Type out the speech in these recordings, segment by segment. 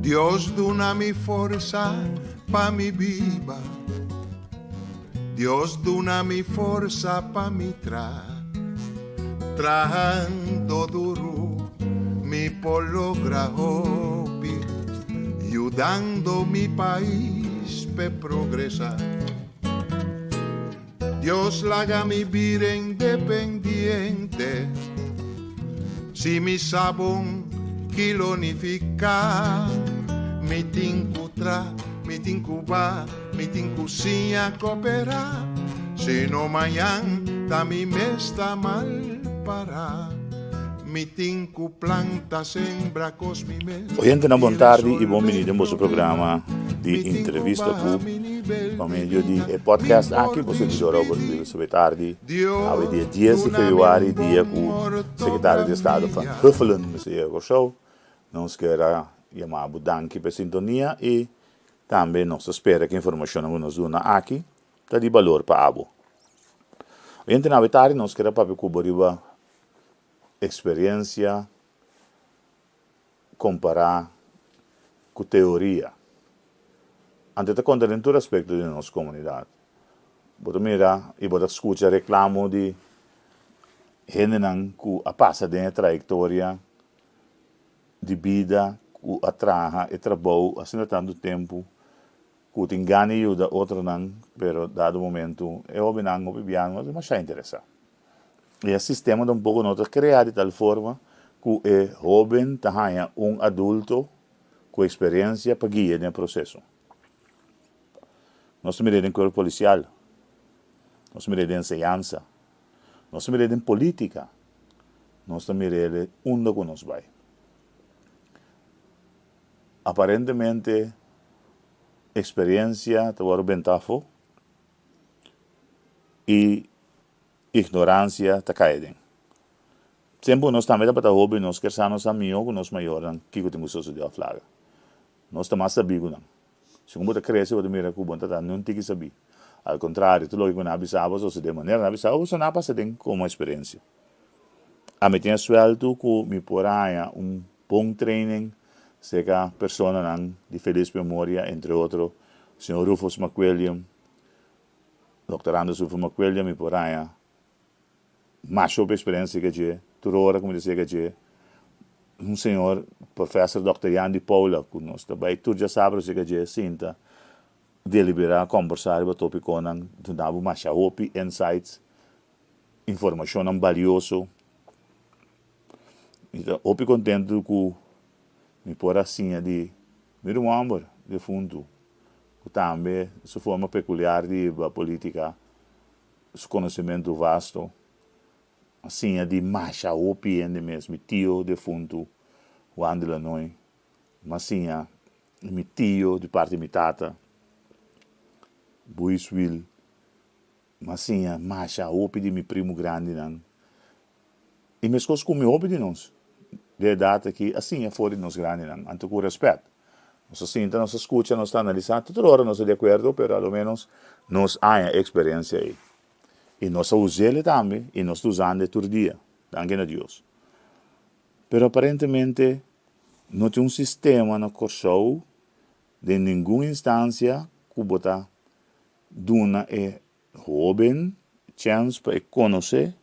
Dios duna mi forsa pa mi biba Dios duna mi forsa pa mi tra Trahando duru mi por logra hopi Yudando mi pais p'e progresa Dios laga mi bira independiente Si mi sa bon ki lo nifiká Mi tin ku tra, mi tin ku ba, mi tin ku siña koperá Si no mañan ta mi mes ta mal pará Mi tin ku planta, sembra kos mi mes Oyentenan i bon tardi i bon resolvé bini den boso problema programa di Mi tin ku entrevista baha ku mi nivel pa medio di di e bida Mi podcast aki por bo servidor Robert dispidí Wiebe Sobe tardi awe Dios dia dies di duna mi februari un dia bon ku Sekretario di Estado van ortografia. Huffelen mester yega Kòrsou. Nos kier a yama bo danki pa e sintonia i tambe nos ta spera ku e informashonnan ku nos duna aki ta di balor pa abo. Oyentenan awe tardi nos kier a papia ku bo riba Eksperensia kompará ku teoria. Anto ta konta den tur aspekto di nos komunidat. Bo ta mira i bo ta skucha reklamo di hendenan ku a pasa den e trayektoria di bida ku a traha e trabou asina tantu tempu ku tin gana di yuda otronan, pero dado momento e hobennan hopi biaha no ta demasiado interesá. E sistema tampoco no ta crea di tal forma cu e hoben ta haya un adulto cu experiencia pa guia den e proceso. Nos ta mira den cuerpo policial, nos ta mira den enseñansa, nos ta mira den politica, nos ta mira unda cu nos bay. Aparentemente experiencia ta worde benta afo y Ignoransia ta kai aden. Tempu nos tambe tabata hoben nos ker sa nos sa mihó ku nos mayornan kiko tin ku sosodé òf laga. Nos ta mas sabí ku nan. Segun bo ta krese bo ta mira ku bo no ta ta niun tiki sabí. Al kontrario, tur loke ku nan a bisa bo a sosodé manera nan a bisa bo, boso no a pasa aden komo eksperensia. Ami tin e suèltu ku mi por a haña un bon training serka personanan di felis memoria, entre otro señor Rufus McWilliam, Doctorando Sufo Macuelha mi por haña masha hopi experiencia ke dje, tur ora ku mi ta sega dje, un señor Professor Doctor Yandi Paula ku nos ta bai tur djasabra sega dje sinta delibera kombersa riba topikonan duna bo masha hopi insights, informashonnan balioso. Mi ta hopi kontentu ku mi por a siña di mi ruman homber defuntu. Ku tambe su forma pekuliar di hiba politika, su konosementu vasto, a siña di masha hopi hende mes. Mi tio defuntu Juan de Lanoy, mi a siña di mi tio di parti di mi tata, Buis Wil, mi a siña masha hopi di mi primu grandinan. I meskos ku mi hopi di nos di edat aki a siña for di nos grandinan, anto ku rèspèt. Nos a sinta, nos a skucha, nos ta analisá, te tur ora nos ta di akuerdo, pero a lo ménos nos haña e eksperensia ei. I nos a us'el tambe i nos ta usando e tur dia, danki na Dios. Pero aparentemente no tin un sistema na Kòrsou den ningun instansia ku bo ta duna e Hoben chèns pa e konosé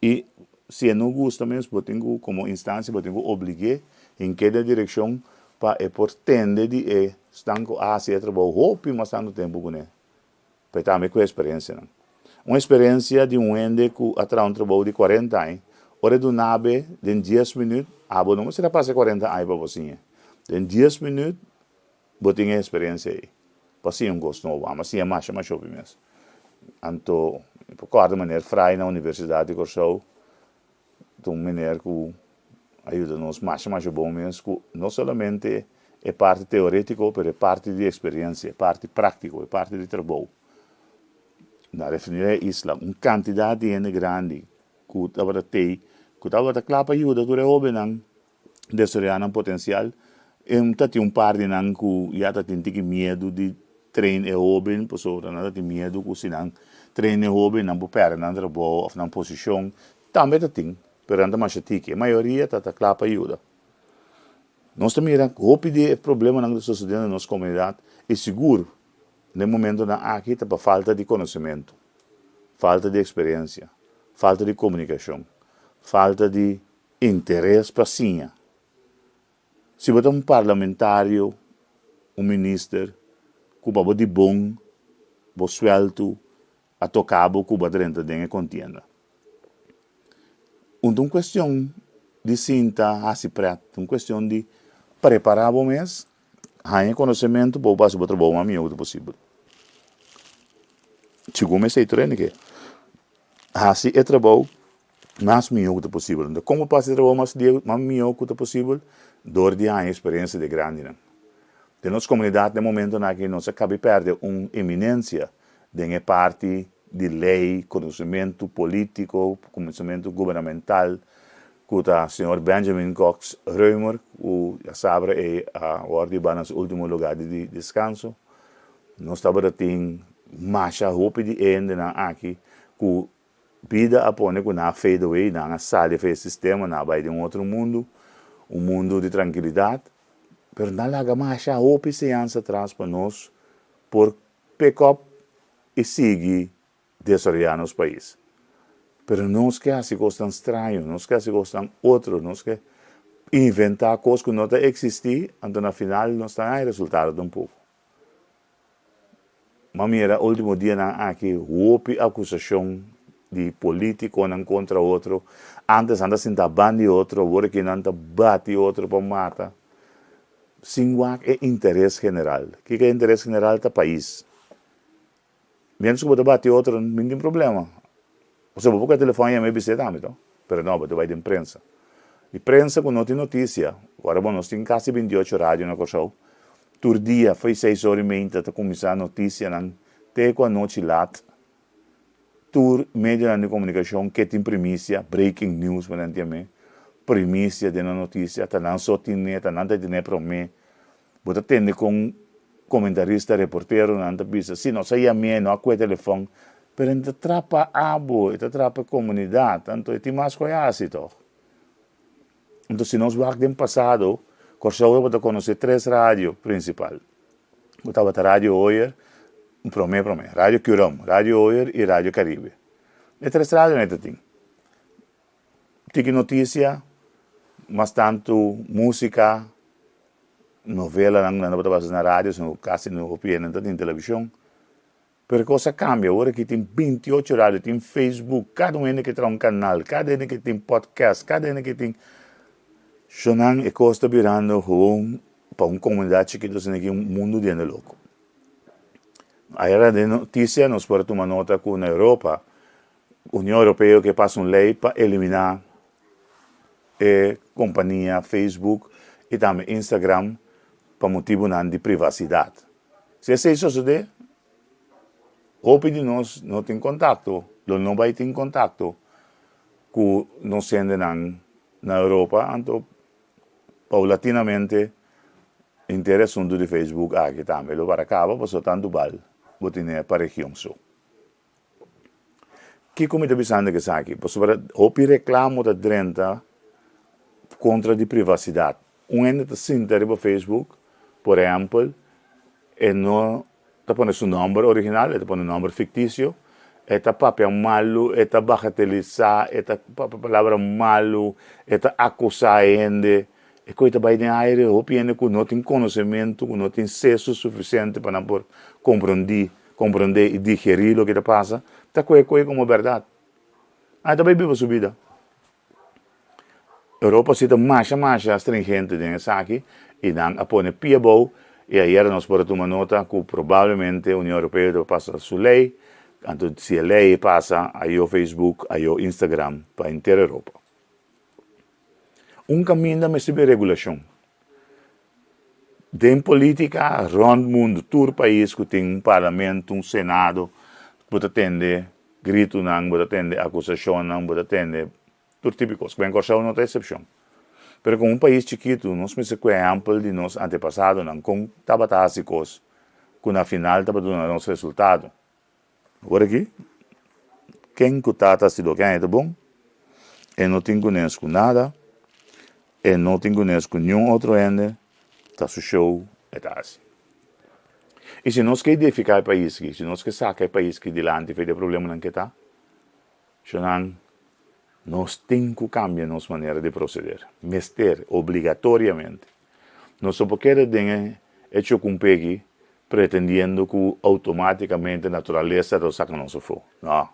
i si e no gusta mes bo tin ku komo instansia bo tin ku oblig'é hink'é den direkshon pa e por tende di e esnan ku a hasi e trabou hopi mas tantu tempu kuné pa e tambe ku e eksperensianan. Un eksperensia di un hende ku a traha un trabou di kuarenta aña ora e dunabe den dies minüt abo no mester a pasa e kuarenta aña pa bo siña den dies minüt Bo tin e experiencia ei pa siña un cos nobo. Amo a siña masha masha hopi mes. Anto mi por corda meneer Frey na Universidad di Corsou ta un meneer cu a yuda nos masha masha bon mes cu no solamente e parti teoretico pero e parti di experiencia, e parti practico, e parti di trabou. Na refineria Isla un cantidad di hende grandi cu tabata tei cu tabata cla pa yuda tur e hobennan desaroyá nan potensial. E ta tin un par di nan ku ya ta tin tiki miedu di train e hóben pasobra nan ta tin miedu ku si nan train e hóben nan por pèrdè nan trabou òf nan posishon. Tambe ta tin, pero nan ta masha tiki. E mayoria ta ta kla pa yuda. Nos ta mira hopi di e problemanan ku ta sosodiendo den nos komunidat i sigur den momentonan aki ta pa falta di konosementu, falta di eksperensia, falta di komunikashon, falta di interes pa siña. Si bo ta un parlamentario, un minister ku pa bo di bon bo suèltu a toka bo ku bo a drenta den e kontienda. Un ta un kuestion di sinta hasi prèt, ta un kuestion di prepará bo mes, haña konosementu pa bo hasi bo trabou mas mihó ku ta posibel. Segun esei tur hende ke hasi e trabou mas mihó ku ta posibel. Enton kon bo por hasi e trabou mas mihó ku ta posibel? Dor di haña eksperensia di e grandinan. Den nos komunidat den momentonan aki nos a kabi pèrdè un eminensia den e parti di ley, conocimento politico, conocimento gubernamental cu ta señor Benjamin Cox Römer cu ya sabra e a wordo hiba na su ultimo lugar di descanso. Nos tabata tin masha hopi di e hendenan aki cu bida a pone cu nan a fade away, nan a sali for e sistema, nan a bay den un otro mundo, un mundo di trankilidad, pero nan laga masha hopi enseñansa atras pa nos por pick up i sigui desaroyá nos pais. Pero nos ke hasi kosnan straño, nos ke hasi kosnan otro, nos ke inventá kos ku no ta eksistí, anto na final nos ta haña resultado tampoko. M'a mira último dianan aki hopi akusashon di polítikonan kontra otro, ántes nan ta sinta ban di otro, awor aki nan ta bati otro pa mata. Sin wak e interes general. Kiko e interes general ta pais. Mientras ku bo ta bati otro no tin problema. Pasobra bo por kohe telefòn yama e bis'é tambe to. Pero no, bo ta bai den prensa. I prensa ku no tin notisia, ora bo nos tin kasi 28 radio na Kòrsou, tur dia fo'i seis ora i meinta ta kuminsá notisianan te ku anochi lat. Tur medionan di komunikashon ke tin primisia, breaking news bo nan tin primisia den nan notisia, ta nan so tine, ta nan ta tine promé. Bo ta tende kon komentarista, reporteronan ta bisa, si nos a yam'é, no a kue telefòn, pero e ta trapa abo, e ta trapa e komunidat, anto e tin mas ku e hasi tòg. Anto si nos wak den pasado, Kòrsou tabata konosé tres radio prinsipal. Ku tabata Radio Hoyer, promé promé, Radio Curom, Radio Hoyer i Radio Caribe. E tres radionan e ta tin. Tiki notisia, mas tantu músika, novelanan nan tabata pasa na radio, sino kasi no hopi hende no ta tin televishon. Pero e kos a kambia, awor aki tin 28 radio, tin Facebook, kada un hende ke traha un kanal, kada hende ke tin podcast, kada hende ke tin Shonan e kos ta birando gewoon pa un komunidat chikitu asina aki un mundu di hende loko. Ayera den notisia nos por a tuma nota ku na Europa Union Europeo ke pasa un lei pa eliminá e kompania Facebook i tambe Instagram pa motibunan di privasidat. Si esei sosodé, hopi di nos no tin kontakto, lo no bai tin kontakto ku nos hendenan na Europa, anto paulatinamente henter e asuntu di Facebook aki tambe lo para kaba pasobra tantu bal bo tene pa region so. Kiko mi ta bisando ku esaki? Pasobra hopi reklamo ta drenta kontra di privasidat. Un hende ta sinta riba Facebook, por ehèmpel, e no ta pone su nòmber original, e ta pone nòmber fiktisio, e ta papia malu, e ta bagatelisá, e ta papia palabra malu, e ta akusá hende. E koi ta bai den aire, hopi hende ku no tin konosementu, ku no tin seso sufisiente pa nan por komprondí, komprondé i digerí loke ta pasa, ta kohe koi komo bèrdat. Ai ta bai biba su bida. Europa si ta masha masha stringente den esaki i nan a pone pia abou i ayera nos por a tuma nota ku probablemente Union Europeo ta pasa su lei, anto si e lei pasa ayo Facebook, ayo Instagram pa henter Europa. Un kaminda mester bin regulashon. Den politika rònt mundu tur pais ku tin un parlamento, un senado, bo ta tende gritunan, bo ta tende akusashonnan, bo ta tende tur tipo di kos. Ben Kòrsou no ta eksepshon. Pero komo un pais chikitu nos mester ku ehèmpel di nos antepasadonan kon tabata hasi kos ku na final tabata duna nos resultado. Awor aki, ken ku ta ta hasi loke aña ta bon, e no tin ku nes ku nada. E no tin kunes ku niun otro hende, ta su show e ta hasi. I si nos ke edifiká e pais aki, si nos ke saka e pais aki dilanti for di e problemanan ke ta, shonnan, nos tin ku kambia nos manera di proseder. Mester, obligatoriamente. Nos no por keda den e chukumpeki pretendiendo ku outomátikamente naturalesa ta saka nos afó. No.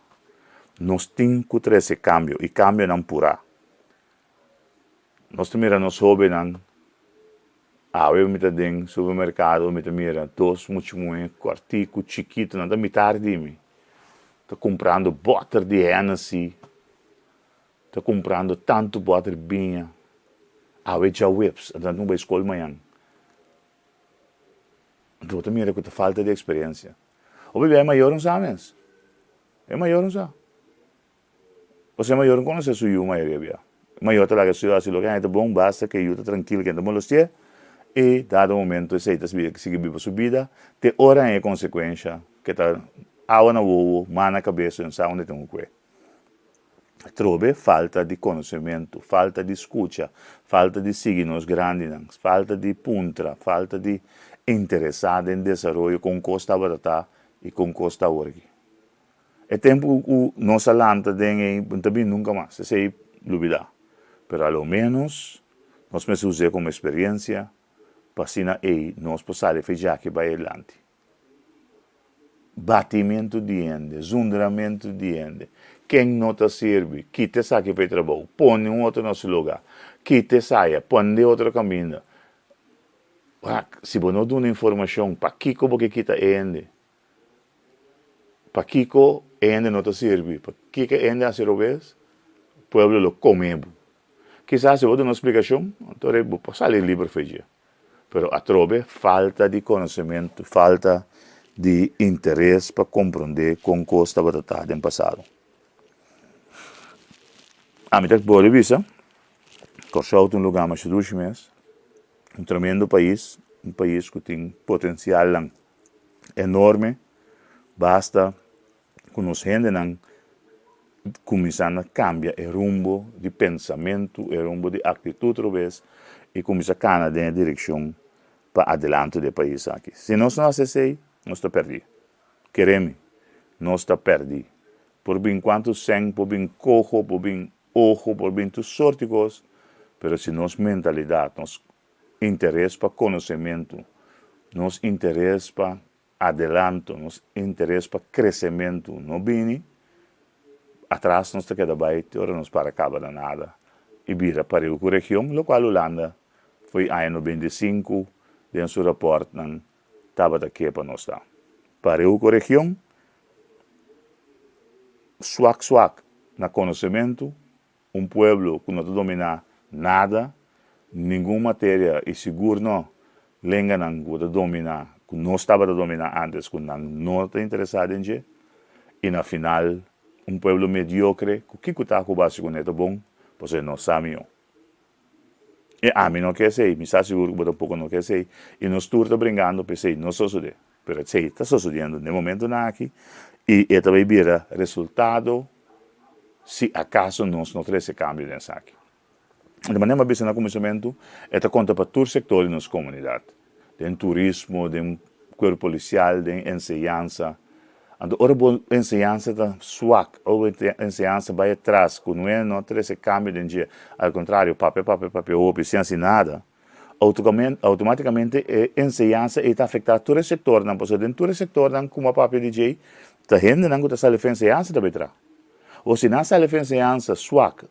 Nos tin ku trese kambio, i kambionan purá. Nos ta mira nos hóbennan, awe mi ta den supermerkado mi ta mira dos mucha muhé kòrtiku chikitu, nan ta mitar di mi, ta kumprando bòter di Hennessy, ta kumprando tantu bòter biña, awe djaweps, nan no bai skol mañan. Anto bo ta mira ku ta falta di eksperensia. Hopi bia e mayor no sa mes, e mayor no sa. Pasobra e mayor no konosé su yu mayoria bia. E mayor ta laga su yu hasi loke haña ta bon, basta ku e yu ta trankil, ku e no ta molesti'é. I dado momento esei ta sigui biba su bida te ora haña e konsekuensha ku e ta awa na wowo, man na kabes, i no sa unda e tin ku kue. Atrobe falta di konosementu, falta di skucha, falta di sigui nos grandinan, falta di puntra, falta di interesá den desaroyo kon kos tabata ta i kon kos ta awor aki. E tempu ku nos a lanta den ei no ta bini nunka mas, esei lubidá. Pero a lo ménos nos mester us'é komo eksperiensia pa asina ei nos por sali for djaki bai adelanti. Batimentu di hende, zundramentu di hende, ken no ta sirbi, kita esaki for e trabou, pone un otro na su lugá, kita esaya, pone otro kaminda. Wak, si bo no duna informashon pakiko bo ke kita e hende, Pakiko e hende no ta sirbi? Pakiko e hende hasi robes? Pueblo lo come bo. Kisas si bo duna un splikashon, anto rei bo por sali liber for dje. Pero atrobe falta di konosementu, falta di interes pa komprondé kon kos tabata ta den pasado. Ami ta por bisa, Kòrsou ta un lugá masha dushi mes, un tremendo pais, un pais ku tin potensialnan enorme, basta ku nos hendenan kuminsá na kambia e rumbo di pensamentu, e rumbo di aktitut robes i kuminsá kana den e direkshon pa adelanto di e pais aki. Si nos no hasi esei, nos ta pèrdí. Kere mi, nos ta pèrdí. Por bin kuantu sèn, por bin koho, por bin oho, por bin tur sort di kos, pero si nos mentalidat, nos interes pa konosementu, nos interes pa adelanto, nos interes pa kresementu no bini, atras nos ta keda bai te ora nos para kaba na nada i bira pareu ku region, lokual Hulanda fo'i aña 95 den su raportnan tabata ke pa nos ta. Pareu ku region, swak swak na konosementu, Un pueblo ku no ta dominá nada, ningun materia i sigur no lenganan ku ta dominá, ku nos tabata dominá ántes ku nan no ta interesá den dje. I na final un pueblo mediokre ku kiko ta ku basi kuné ta bon, pasobra e no sa mihó. I ami no ke esei, mi sa sigur ku bo tampoko no ke esei, i nos tur ta bringando pa esei no sosodé. Pero esei ta sosodiendo den momentonan aki i e ta bai bira resultado si akaso nos no trese kambio den esaki. Di manera mi a bisa na kuminsamentu, e ta konta pa tur sektor di nos komunidat, den turismo, den kuerpo polisial, den enseñansa. Anto ora bo enseñansa ta swak, ora bo enseñansa bai atras ku no e no trese kambio den dje, al kontrario papia papia papia hopi sin hasi nada, Automaticamente e enseñansa ei ta afecta tur e sectornan, pasobra den tur e sectornan cu bo a papia di djei ta hendenan cu ta sali for enseñansa ta bay traha. O si nan sali for enseñansa swak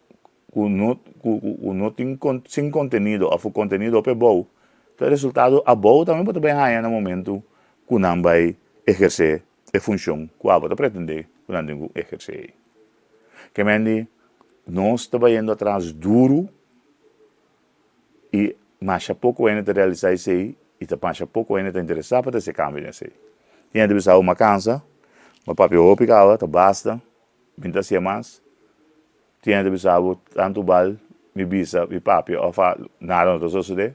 cu no cu no tin sin contenido of cu contenido hopi abou, ta resultado abou tambe bo ta bay haya na momento cu nan bay eherce e funcion cu abo ta pretende cu nan tin cu eherce ei. Kemendi nos ta bayendo atras duru. I masha poko hende ta realisá esei i ta masha poko hende ta interesá pa trese kambio den esei. Tin hende bisa, Oh, m'a kansa, m'a papia hopi kaba, ta basta, mi no ta hasié mas. Tin hende ta bisa bo, Tantu bal mi bisa, mi papia òf nada no ta sosodé.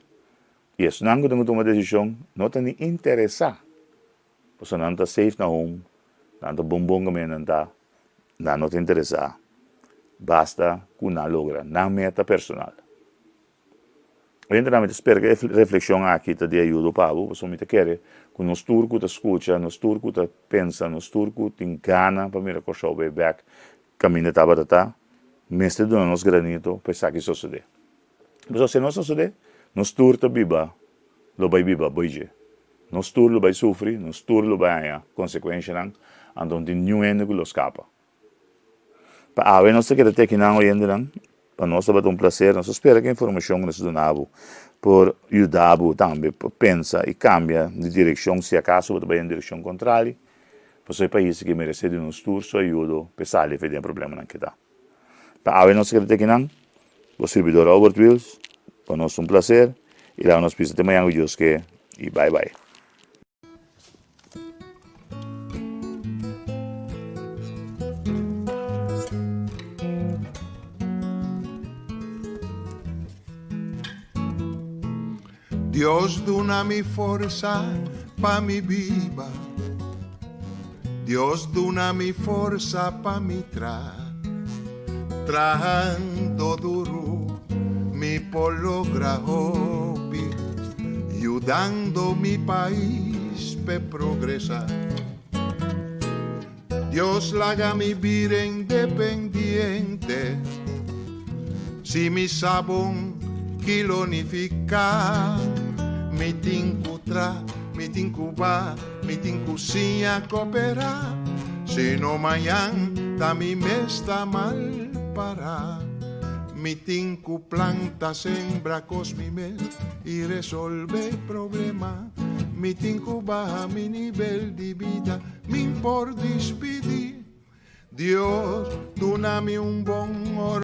I esnan ku tin ku tuma desishon no ta ni interesá, pasobra nan ta safe na home, nan ta bon bon kaminda nan ta, nan no ta interesá, basta ku nan logra nan meta personal. Oyentenan, mi ta spera ku e reflekshon aki ta di ayudo pa bo, pasobra mi ta kere ku nos tur ku ta skucha, nos tur ku ta pensa, nos tur ku tin gana pa mira Kòrsou bai bèk kaminda tabata ta, mester duna nos granito pa esaki sosodé. Pasobra si no sosodé, nos tur ta biba lo bai biba boi dje. Nos tur lo bai sufri, nos tur lo bai haña konsekuenshanan, anto no tin niun hende ku lo skapa. Pa awe nos ta keda te akinan oyentenan, pa nos tabata un plaser, nos ta spera ku e informashon ku nos a duna bo por yuda bo tambe pa pensa i kambia di direkshon si akaso bo ta bai den direkshon kontrali, pasobra e pais aki meresé di nos tur su ayudo pa e sali for di den problemanan ke ta. Pa awe nos ta keda te akinan, bo sirbidor Robert Wiels, pa nos un plaser i laga nos bisa te mañan ku Dios ke i bai bai. Dios duna mi forsa pa mi biba Dios duna mi forsa pa mi tra Trahando duru mi por logra hopi Yudando mi pais p'e progresa Dios laga mi bira independiente Si mi sa bon ki lo nifiká Mi tin ku tra, mi tin ku ba, mi tin ku siña koperá Si no mañan ta mi mes ta mal pará Mi tin ku planta, sembra kos mi mes i resolve problema Mi tin ku baha mi nivel di bida Min por dispidi Dios duna mi un bon.